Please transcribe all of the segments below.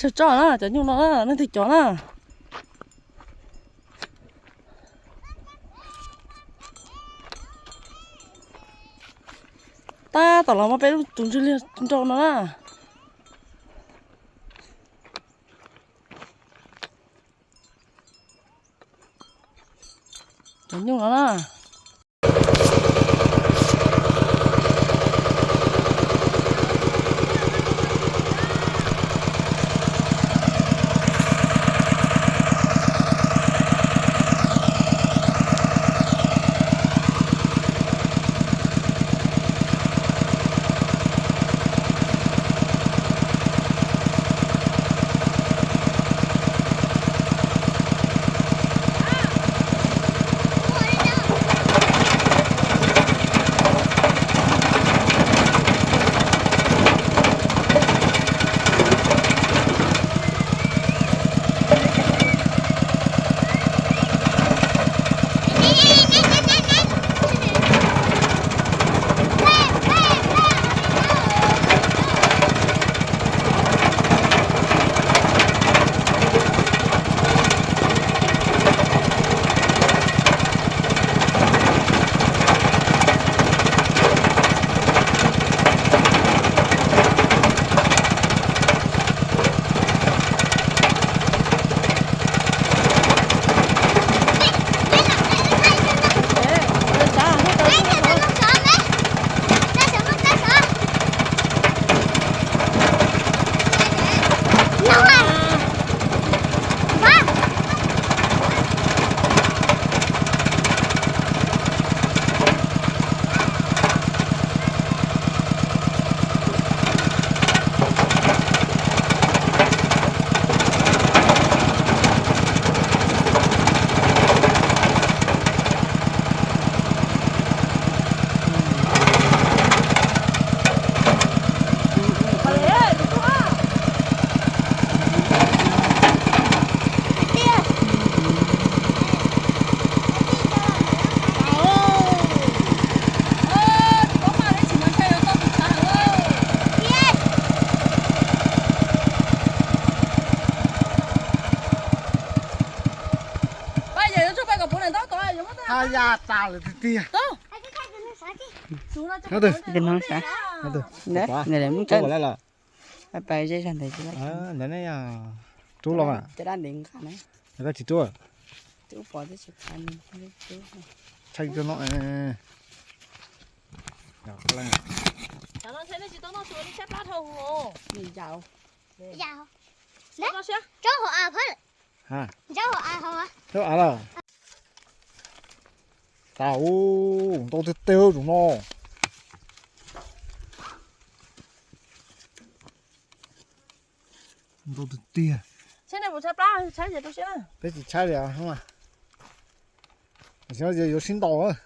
Tso tso na, cov nyuj no na, nej tig cov na. Tab tom los muab peb lub tus ntswg liag nrau no na. Cov nyuj no na. Haj yam tas lawm tiag tiag. Ntawm ne yog rub los mas. Koj tsis rub. Tshaj no. Tau, ntau tiag tiag tus no. Ntau tiag tiag. Peb tsis tshaib li os. Yuav sib ntaus.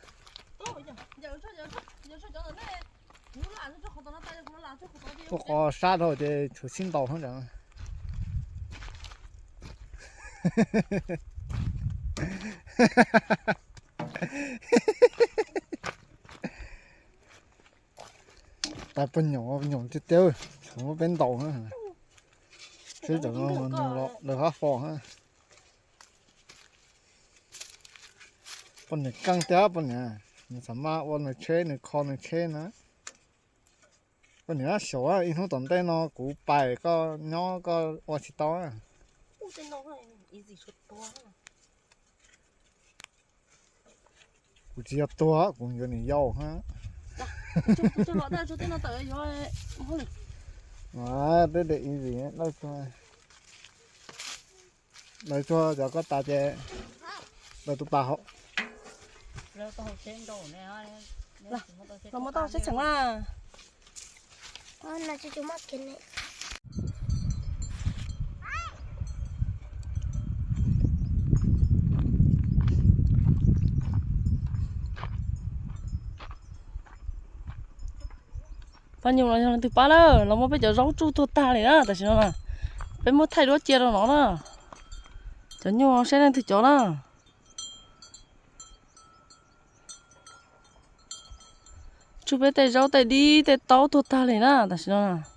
Tuaj qhov sab dhau ces tshuav sib ntaus ntawd. Tas poj nyoom, poj nyoom tiag tiag, tshuav muab peb ntaus na. Seb tam no lawv hab fo na. Poj niam keej tiag poj niam, nws txam maj ua nws tsheb nws kho nws tsheb na. Poj niam xyaum ib hnub tom ntej no kuv pais koj nyob koj ua tsis tau. Kuv tsis yog tuag, kuv yuav niam yau hab. Tej de easy, lawv tsuag cov koj tas ces lawv tus pas hauv. Los muab tau seb tseem na. Pab nyuj los yog leej twg pab lawm, los muab peb cov zaub tsuj tuag tag li na tam sim no na. Peb muab thaij duab cia rau no na. Cov nyuj saib leej twg cov na. Tshuav peb tej zaub tej dib tej taub tuag tag li na tam sim no.